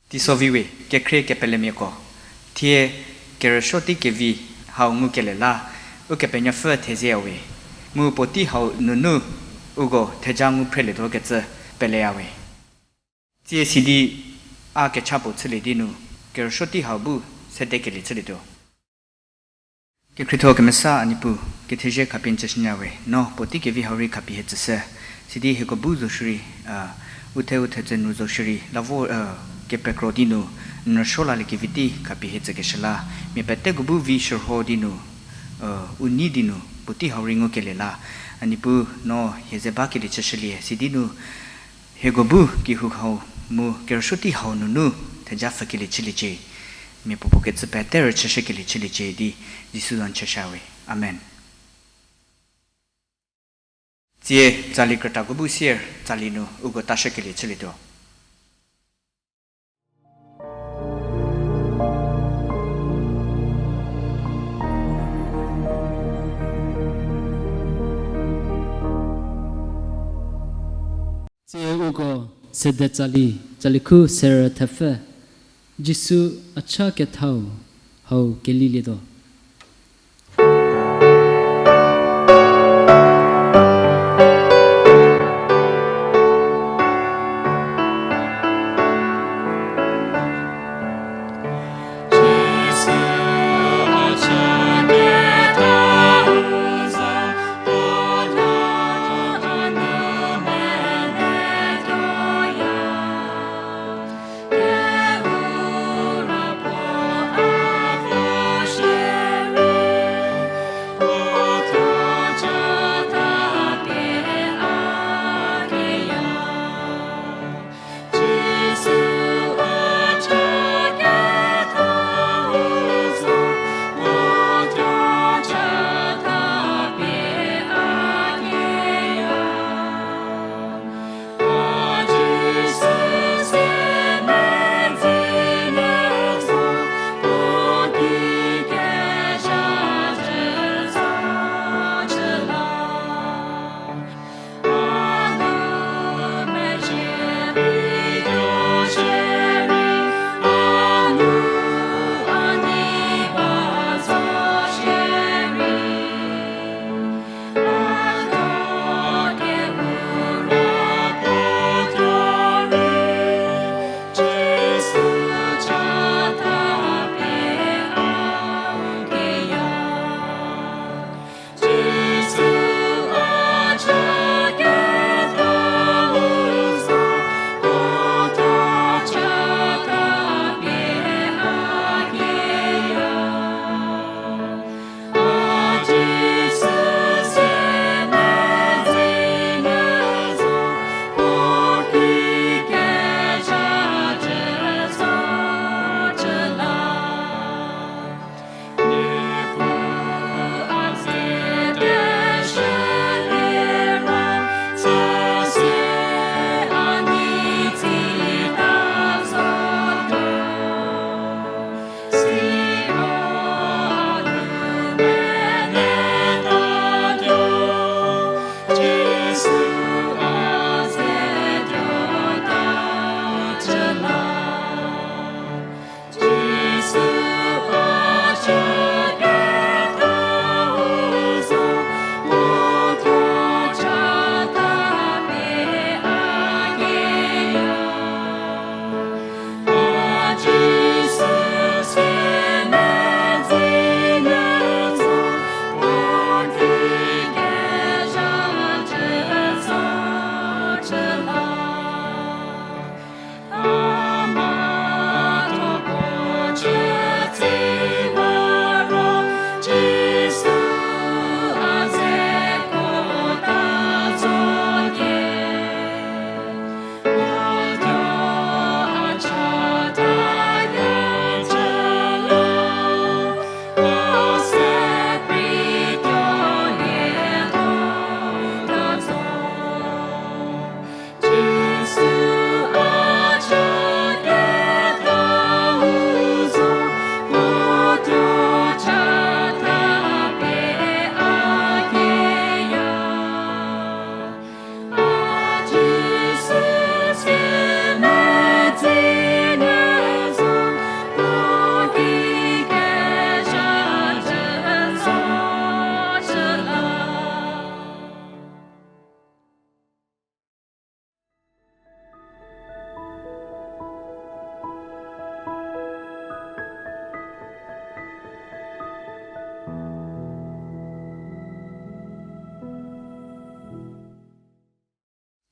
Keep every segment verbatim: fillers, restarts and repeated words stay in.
Teiso vi we, kekhrie kepelemiako, thie kerüsuo tei kevi hau ngukelie la, Ukepenuopfü thezieyawe, mu puotei hau nunu uko theja ngu phrelietuo kecü peleyawe. Tsie sidi a kecha puo chülie di nu, kerüsuo tei hau bu sedekelie chülietuo. Kekhrietho kemesa a Niepuu, kethezie khapie n tsüshünyü we, no puotei kevi hau rei khapie hie tsüshü. Sidi hieko bu zo shierei, u the u thetsü nu zo shierei, la vo, kepekro di nu, n rüsuo laliekevi tei khapie hie tsükeshü la, mia peteko bu vi shürho di nu, u nei di nu, puotei hau rei ngukelie la, a Niepuu no hie ze bakelie chüshülie, sidi nu, hieko bu kehou hau mu kerüsuo tei hau nunu theja pfhükelie chüliecie, mia puopuo kecü pete rüchüshükelie chüliecie di Jisu za n chüshü we. Amen. Tsie tsali krütako bu sier tsali nu uko tashükelie chülietuo. Tsie uko sede tsali, tsali khu serü thepfü, Jisu a cha kethau hau kelilietuo.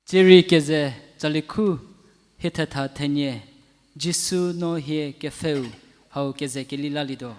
Tsierei keze tsali khu hie thetha thenie, Jisu no hie kepfheu hau keze keli lalietuo.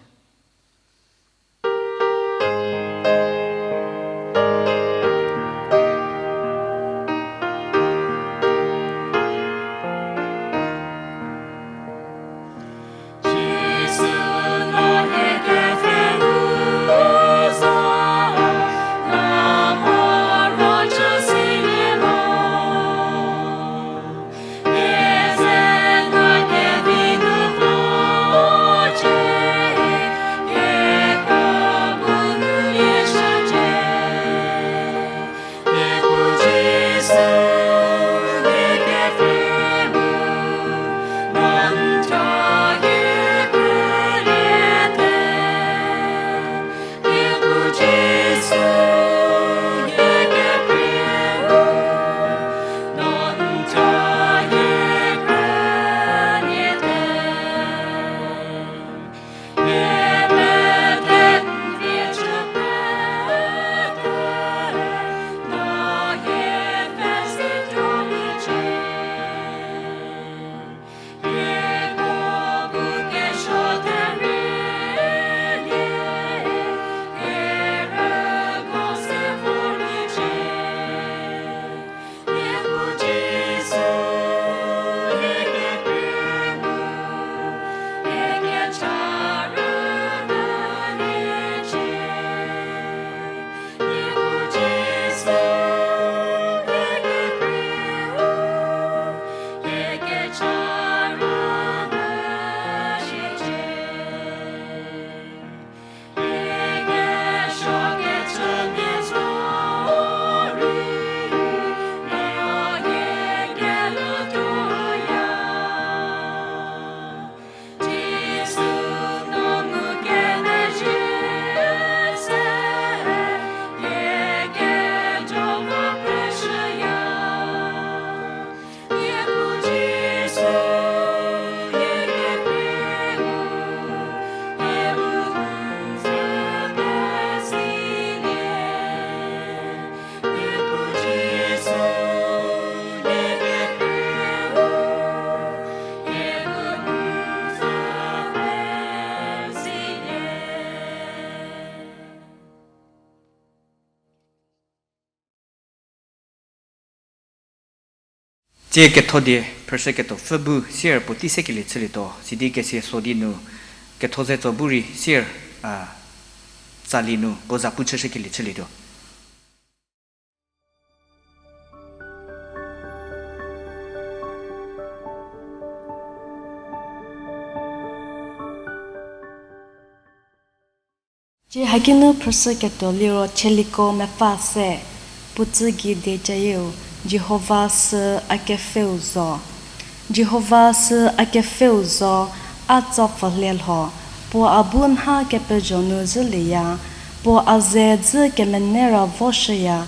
Tsie ketho die phrüshü ketuo pfü bu sier puotei sekelie chülietuo, sidi kesie so di nu ketho ze tso bu rei sier, a, tsali nu puo za pu chüshükelie chülietuo. Tsie haki nu phrüshü ketuo liro Chieliko mepfü se, puo tsü gei die cayieu, Jihova sü a kepfheu zo. Jihova sü a kepfheu zo, a tso pfülie lho, puo a bu nha kepezho nu zhülieya, puo a ze dzü kemenei ra voshüya,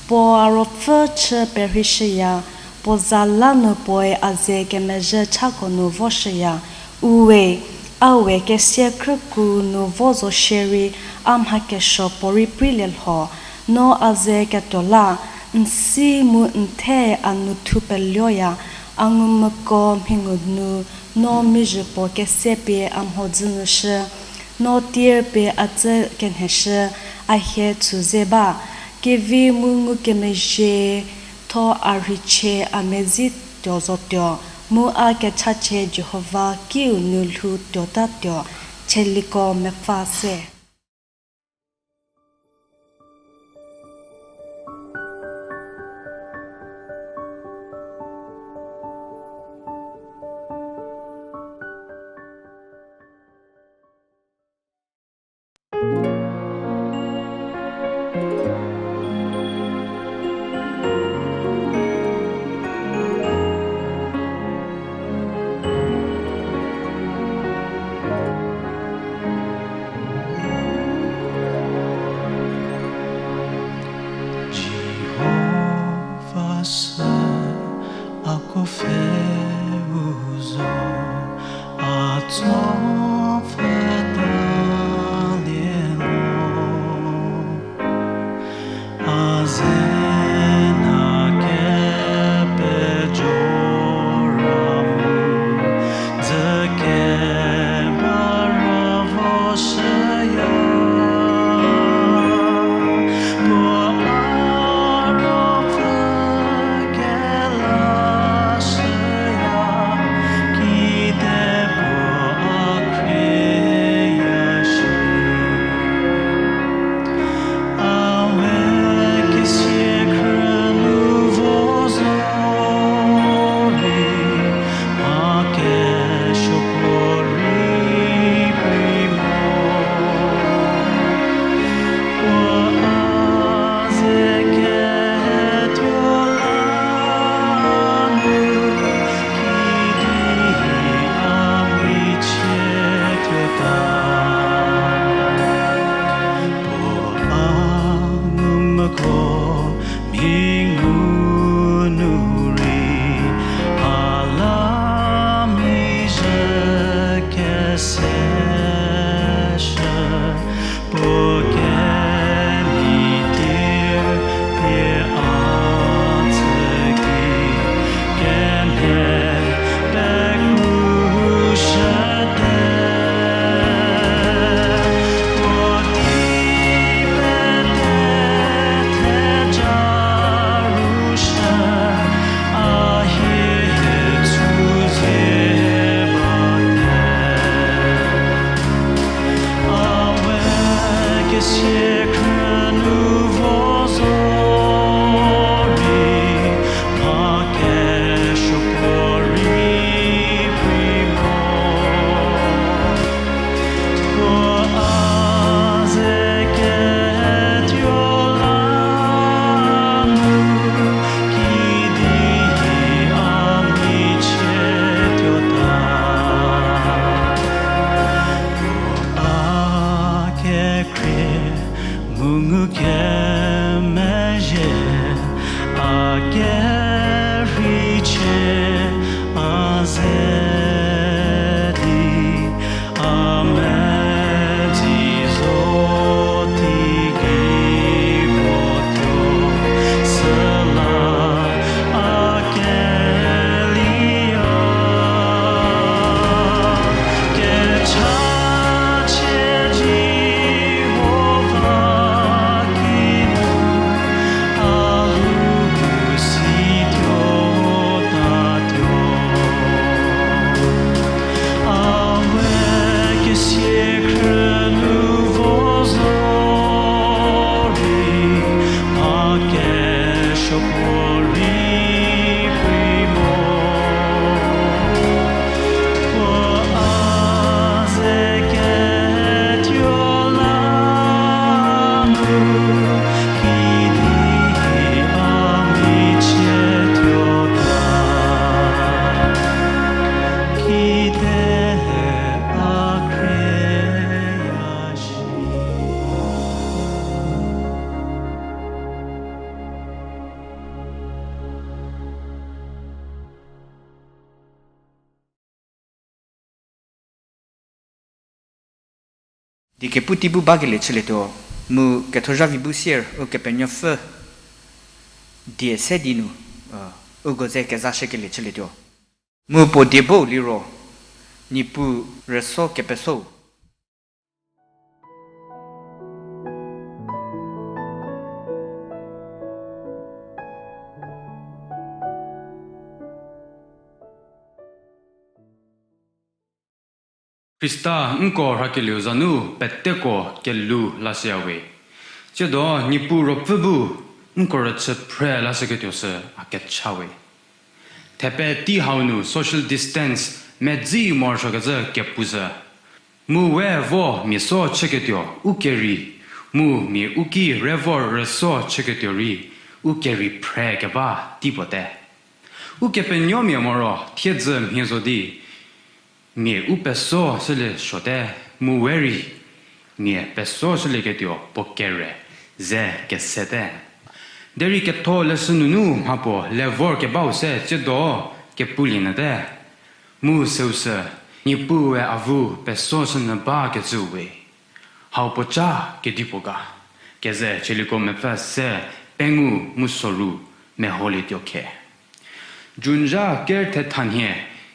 puo a ruopfü chü perheishüya, puo za la nu puoe a ze kemezhü chako nu voshüya. Uwe, a we kesia khrüku nu vo zo shierei, a mha kesuo puorei preilie lho. No a ze ketuo la, n si mu n the a nu thu pelioya, a ngumvüko mhingu nu, no mizhü puo kese pie a mhodzü nu shü, no tier pie a tsü kenheshü, a hie chü ze ba, kevi mu ngukemezhie, tho a rheichie a medzi tuo zotuo, mu a kechachie Jihova kiu nu lhou tuotatuo, Chieliko mepfü se. Jihova sü a kepfheu zo, a tso pfü talie lho, a ze na ke Ikepu tei bu bakelie chülietuo, mu ketho zhavi bu sier Ukepenuopfü die se di nu, uko ze kezashükelie chülietuo. Mu puo die bou liro, Niepuu rüso kepesou. Khrista nko rhakelieu zanu peteko kelu lashüyawe. Tsiedo Niepuu Ruopfü bu nko rüchü phre lashüketuo sü a kecha we. Thepe tei hau nu social distance medzi morosuokecü kepu zhü. Mu we vo mia so chüketuo u kerei, mu mia u ki re vor rüso chüketuo rei u kerei phre keba tei puo te. Ukepenuomia moro thiedzü mhie zo di, mia u peso shülie suote, mu we rei mia peso shülieketuo puo kere ze kesete. Derei ketho leshü nunu mha puo le vor kebau se tsiedo kepulie nyüte. Mu süu sü, Niepuue avu peso shünyü bakecüu we. Hau puoca kedipuo ga, keze Tsaliko mepfü se pengou mu soru meholietuo khe. June zha ker thethanhie,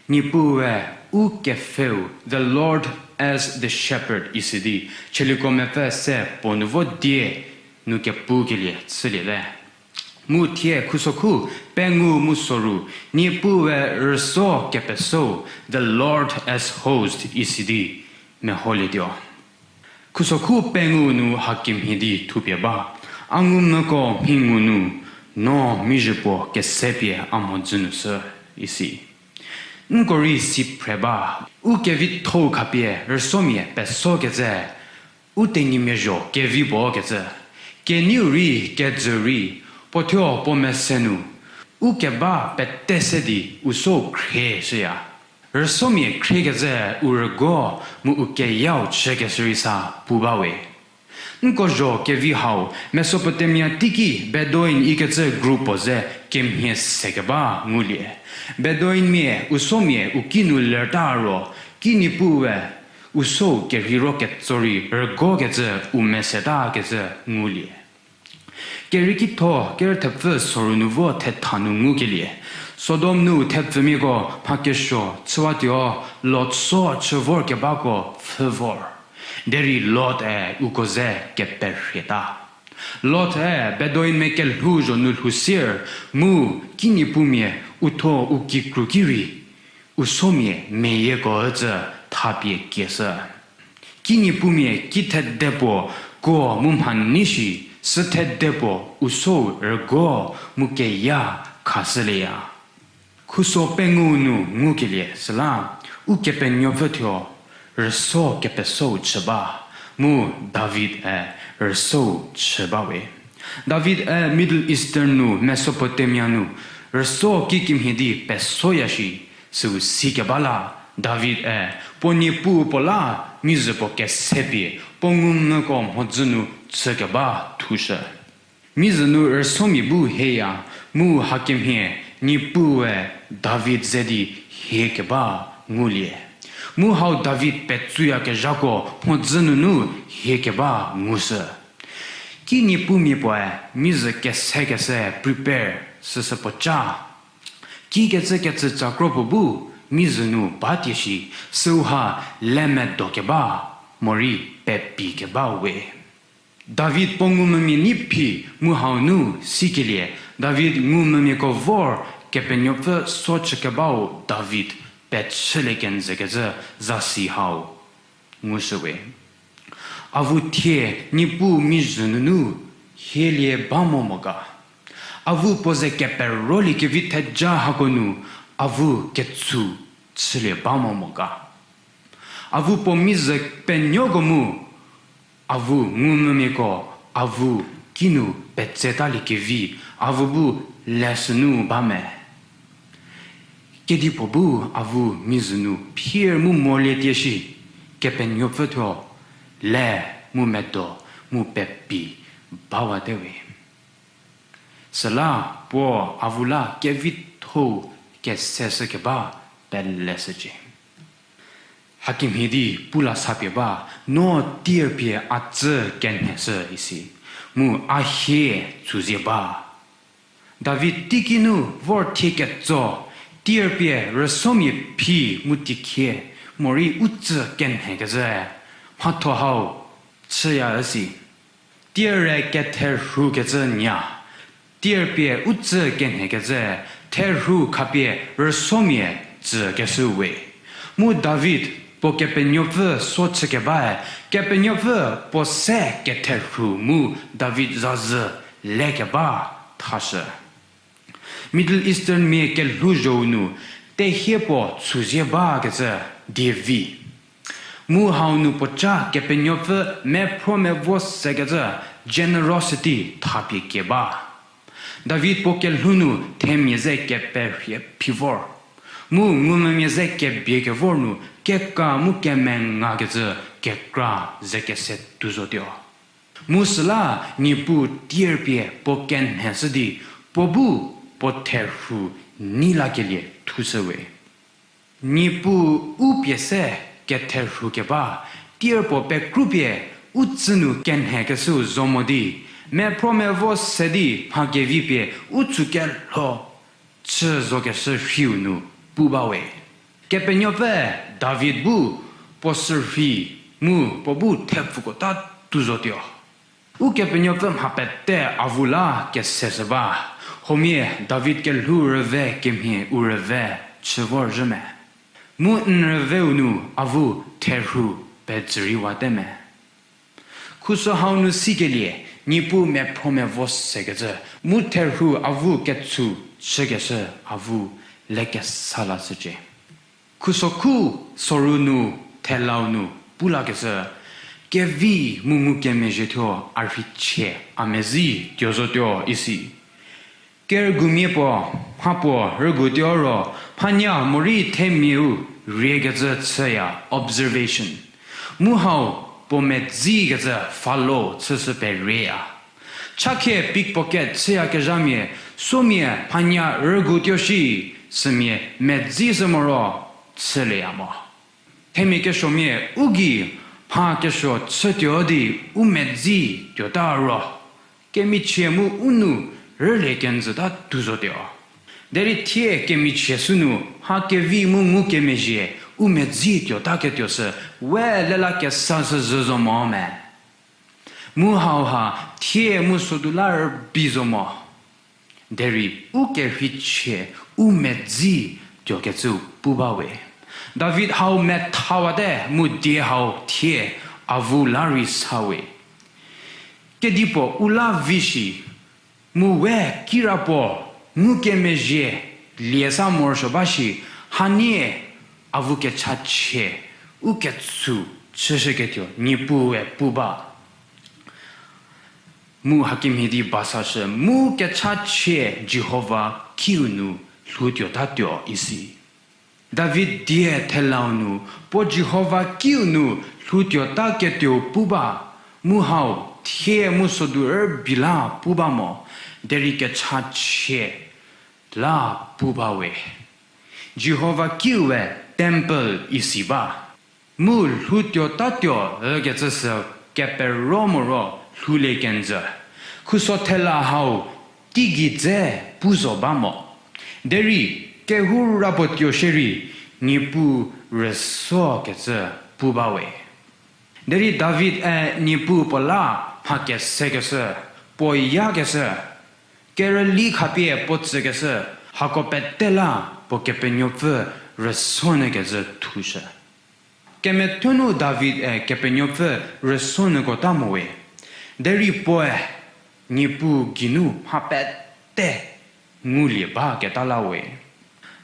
Niepuue u kepfheu, The Lord as the Shepherd isi di, Tsaliko mepfü se puo nu vo die nu kepukelie chüliete. Mu thie khusokhu pengou mu soru, Niepuue rüso kepesou, The Lord as Host isi di meholietuo. Khusokhu pengou nu hakemhie di thupie ba, a ngumvüko mhingu nu, no mizhü puo kesepie a mhodzü nu shü isi. Nko rei si phre ba, u kevitho-u khapie rüsomia pesokecü, u tenyimia zho kevi puo kecü, kenieu rei, kejü rei, puo thuo puo mese nu, u keba pete se di u sou khrie shüya. Rüsomia khriekecü u rügo mu u keyau chükeshü rei sa pu bawe. Nko zho kevi hau Mesopotamia teiki Bedouin ikecü group puo ze kemhie sekeba ngulie. Bedouinmia u somia u ki nu lerta ro, ki niepuue u sou kerheiro ketso rei rügokecü u mesetakecü ngulie. Keriekitho ker thepfü soru nu vo thetha nu ngukelie, Sodom nu thepfümiako mha kesuo chüwatuo, Lot so chü vor kebako pfhü vor. Derei Lot-e uko ze keperhieta. Lot-e Bedouinmia kelhou zho nu lhou sier, mu ki niepumia u tho u kikru ki rei u somia meyieko ücü thapie kieshü. Ki niepumia ki thede puo kuo mu mha nei shi, sü thede puo u sou rügo mu keya khashülieya. Khuso pengou nu ngukelie süla, Ukepenuopfü thuo rüso kepesou chü ba, mu David-e rüsou chü bawe. David-e Middle Eastern nu Mesopotamia nu rüso kikemhie di pesoya shi, süu sikeba la, David-e puo niepuu puo la mizhü puo kesepie puo ngumvüko mhodzü nu chükeba thushü. Mizhü nu rüsomia bu hieya, mu hakemhie niepuu-e David ze di hie keba ngulie. Mu hau David petsuyakezhako mhodzü nunu hie keba ngushü. Ki niepumia puoe mizhü kesekese prepare süsü puoca. Kikecü kecü cakro puo bu mizhü nu batie shi, süu ha le medo keba, morei pepi keba we. David puo ngumvümia nei phi mu hau nu sikelie, David ngumvümiako vor Kepenuopfü so chükebau David pechülie kenjükecü zasi hau ngushüwe. Avu thie niepuu mizhü nunu hielie ba mo mo ga? Avu puo ze keperolie kevi theja hako nu avu ketsu chülie ba mo mo ga? Avu puo mizhü penuoko mu avu ngumvümiako avu kinu petsetaliekevi avu bu lesünu ba me? Kedipuo bu avu mizhü nu phier mu molie tie shi, Kepenuopfü thuo le mu medo mu pepi bawate we. Süla puo avu la kevitho-u keseshükeba peleshücie. Hakemhie di pu la sa pie ba, no tirpie a tsü kenheshü isi, mu a hie tsüzie ba. David teiki nu vor thie ketso, tirpie rüsomia phi mu tikhie, morei u tsü kenhekecü, mhatho hau chüya üsi. Tirre ketherhukecü nya, tirpie u tsü kenhekecü, therhu khapie rüsomia tsükeshü we. Mu David puo Kepenuopfü so chükebae, Kepenuopfü puo se ketherhu mu David zazhü lekeba thashü. Middle Eastern mia kelhouzhou nu, tehie puo tsüzie bakecü die vi. Mu hau nu puoca Kepenuopfü mephro mevo sekecü generosity thapie kie ba. David puo kelhou nu themia ze keperhie phi vor, mu ngumvümia ze kebie kevor nu keka mu kemengakecü kekra ze kese tuo zotuo. Mu süla Niepuu tirpie puo kenheshü di, puo bu puo therhu nei lakelie thushü we. Niepuu u pie se ketherhukeba, tir puo pekrupie u tsü nu kenhekeshüu zo mo di, mephro mevo se di mha kevi pie u tsükelho chü zokeshü rhiu nu pu ba we. Kepenuopfü David bu puo sürhei mu puo bu thepfuko ta tuo zotuo. Ukepenuopfü mha pete avu la keseshü ba. Huomia David kelhou rüve kemhie u rüve chü vorzhü me? Mu n rüveu nu avu therhu pezü rei wate me? Khuso hau nu sikelie, Niepuu mephro mevo sekecü, mu therhu avu ketsu chükeshü avu lekesa lashücie. Khuso khu soru nu, thelau nu pu lakeshü, kevi mu ngukemezhie thuo a rheichie a medzi tuo zotuo isi. Kerügumia puo, mha puo rügutuo ro, mhanya morei themiau riekecü chüya observation. Mu hau puo medzikecü follow chüshü perieya. Chakhie pickpocket chüyakezhamia, somia mhanya rügutuo shi, sümia medzishü moro chülieya mo. Themia kesuomia u gei mha kesuo chütuo di u medzi tuota ro, kemichie mu u nu rülie kenjüta tuo zotuo. Derei thie kemichie sünu mha kevi mu ngukemezhie u medzi tuotaketuo sü we lela kesashü zhü zo mo me? Mu hauha thie mu sodu la rübei zo mo? Derei u kerheichie u medzi tuokecüu pu ba we. David hau methawate mu die hau thie avu la rei sa we. Kedipuo u la vi shi, mu we kirapuo ngukemezhie lie sa morosuo ba shi, hanie avu kechachie u ketsu chüshüketuo Niepuue pu ba. Mu hakemhie di basashü, mu kechachie Jihova kiu nu lhoutuotatuo isi. David die thelau nu puo Jihova kiu nu lhoutuotaketuou pu ba, mu hau thie mu sodu rübei la pu ba mo, derei kechachie la pu ba we. Jihova kiue temple isi ba. Mu lhoutuotatuo ükecü sü kepero moro lhoulie kenjü. Khuso thela hau teigei dze pu zo ba mo. Derei kehoura puo tuo shierei Niepuu rüsokecü pu ba we. Derei David-e Niepuu puo la mha kesekeshü, puo yakeshü, kerüli khapie puo tsükeshü, hako pete la puo Kepenuopfü rüsonyü kezhü thushü. Kemethuo nu David-e Kepenuopfü rüsonyüko ta mo we. Derei puoe Niepuu geinu mha pete ngulie baketa la we.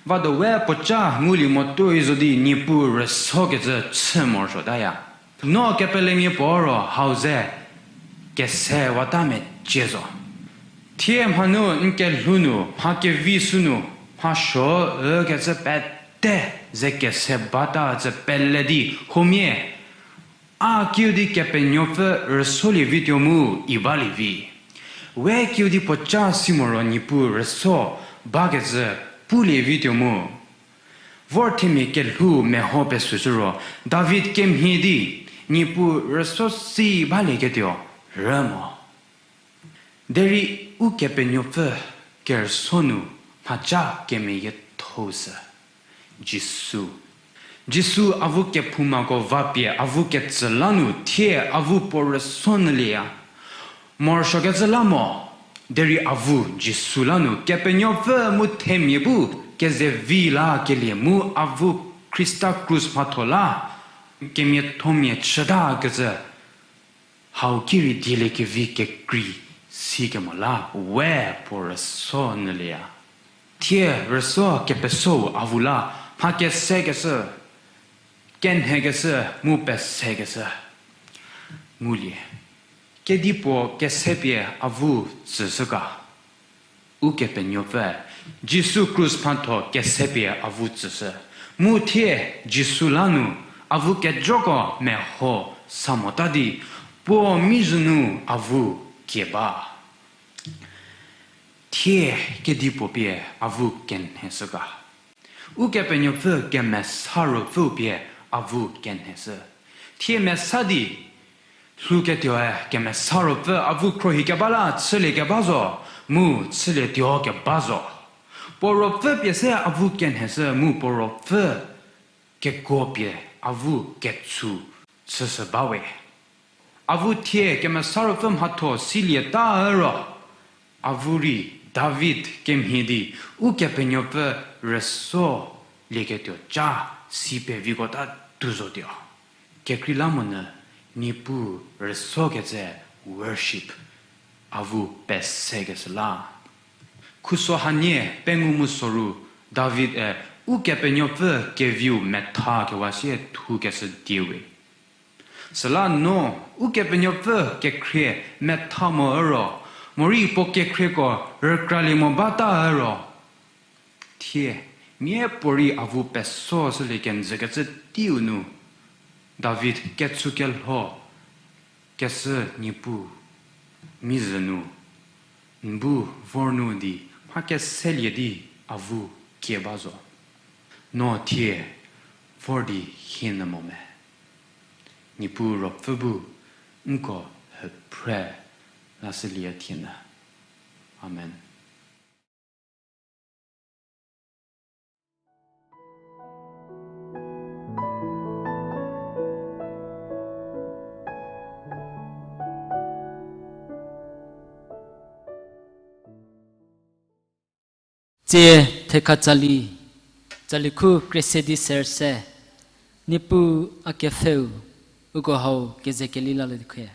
Vado we puoca ngulie motuoi zo di Niepuu rüsokecü chü morosuotaya. No kepelemia puo ro hau ze kesewata mecie zo. Thie mhanu n kelhou nu, mha kevi sünu, mha suo ükecü pete ze kese bata cü pele di huomia, a kiu di Kepenuopfü rüsolie vituo mu i balie vi. We kiu di puoca si moro Niepuu rüso bakecü pulie vituo mu. vor themia kelhou meho pesüshü ro, David kemhie di, Niepuu rüsuo si balieketuo rü mo. Derei Ukepenuopfü kerüsuo nu mhaca kemeyiethou sü, Jisu. Jisu avu kephoumako vapie avu ketsü la nu thie avu puo rüsuo nyülieya. Morosuokecü la mo, derei avu Jisu la nu Kepenuopfü mu themia bu kezevi lakelie mu avu Khrista krus mhatho la kemiathomia chütakecü hau ki rei dieliekevi kekrei sikemo la we puo rüsuo nyülieya. Thie rüsuo kepesou avu la mha kesekeshü, kenhekeshü, mu pesekeshü ngulie. Kedipuo kesepie avu tsüshü ga? Ukepenuopfü Jisu krus mhatho kesepie avu tsüshü. Mu thie Jisu la nu avu kejoko meho sa mota di puo mizhü nu avu kie ba. Thie kedipuo pie avu kenheshü ga? Ukepenuopfü Kemesa Ruopfüu pie avu kenheshü. Thie mesa di lhouketuoe Kemesa Ruopfü avu khruohikeba la chüliekeba zo, mu chülietuo keba zo. Puo Ruopfü pie se avu kenheshü mu puo Ruopfü kekuo pie avu ketsu chüshü bawe. Avu thie Kemesa Ruopfü mhatho silieta ro, avu rei David kemhie di Ukepenuopfü rüsuo lieketuo ca si pevikota tuo zotuo. Kekreilamonyü Niepuu rüsuokecü worship avu pesekeshü la. Khuso hanie pengou mu soru David-e Ukepenuopfü keviu metha kewa sie thukeshü diewe. Süla no Ukepenuopfü kekhrie metha mo üro, morei puo kekhrieko rükralie mo bata üro, thie miapuorei avu pesoshülie kenjükecü teiu nu, David kechukelho keshü Niepuu, mizhü nu n bu vor nu di mha keselie di avu kie ba zo. No thie vor di hienyü mo me? Niepuu Ruopfü bu nko hüphre lashülie thienyü. Amen. Tsie thekha tsali, tsali khu kre se di ser se, Niepuu a kepfheu, uko hau keze keli lalie di khue.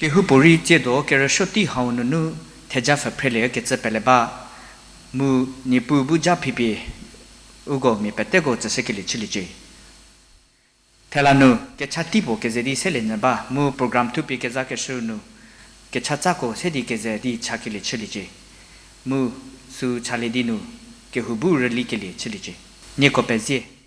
Kehoupuorei tsiedo kerüsuo tei hau nunu theja pfhü phrelie kecü pele ba, mu Niepuu bu ja phipie uko mia peteko tsüshükelie chüliecie. Thela nu kecha tei puo keze di selie nyü ba mu program thupie kezakeshü nu kecha tsako se di keze di chakelie chüliecie. Mu sü chalie di nu kehou bu rülikelie chüliecie. Nieko pezie.